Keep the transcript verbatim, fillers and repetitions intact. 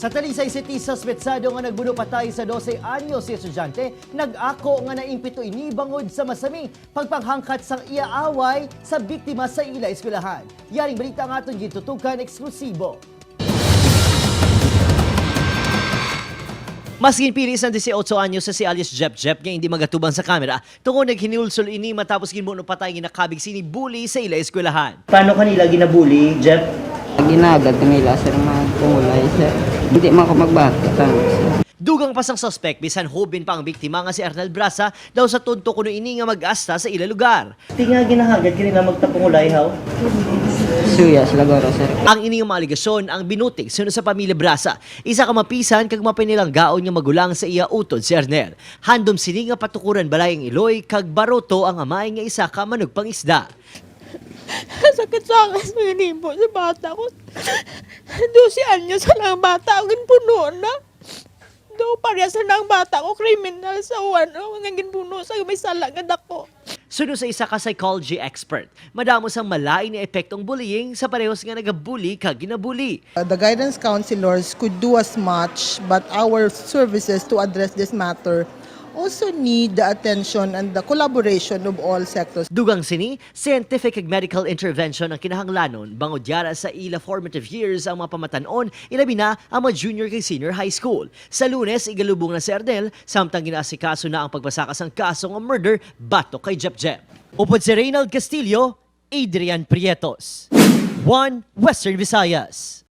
Sa Talisay City, suspetsado nga nagbuno patay sa dose anyos nga estudyante, nag-ako nga naimpito ini bangod sa masami pagpanghangkat sang iya away sa biktima sa ila eskwelahan. Yaring balita ang aton gintutukan eksklusibo. Mas ginpili sang dieciocho anyos sa si alias Jep Jep nga hindi magatubang sa kamera tungod naghinulsol ini matapos ginbuno patay nga nakabig sini bully sa ila eskwelahan. Paano kanila ginabuli, Jep? Ginagad nila, sir, mga pangulay, sir. Hindi man ako magbata, sir. Dugang pa sang suspect, bisan hoben pa ang biktima nga si Arnel Brasa, daw sa tunto kuno ini nga mag-asta sa ila lugar. Ti nga ginahagad kanila magtapungulay, haw? Suya, sila goro, sir. Ang ini nga mga alegasyon ang binutig suno sa pamilya Brasa, isa ka mapisan kag mapinilanggaon nga magulang sa iya utod si Arnel. Handom sini nga patukuran balay ang iloy kag baroto ang amay nga isa ka manugpangisda. Sakit sa akin sa ginhimo sa bata ko. Dose anyos na lang bata, ang ginpuno na. Do, parehas na ang bata ko, kriminal sa uwan, oh, nga ginpuno sa may sala nga dako. Suno sa isa ka psychology expert, madamo sang malain nga epekto ang bullying sa parehas nga nagabuli kag ginabuli. Uh, the guidance counselors could do as much, but our services to address this matter also need the attention and the collaboration of all sectors. Dugang sini, scientific kag medical intervention ang kinahanglanon bangod yara sa ila formative years ang mga pamatan-on, ilabi na ang mga junior kag senior high school. Sa Lunes, igalubong na si Arnel, samtang ginaasikaso na ang pagpasaka sang kaso nga murder batok kay Jep Jep. Upod si Reynald Castillo, Adrian Prietos, One Western Visayas.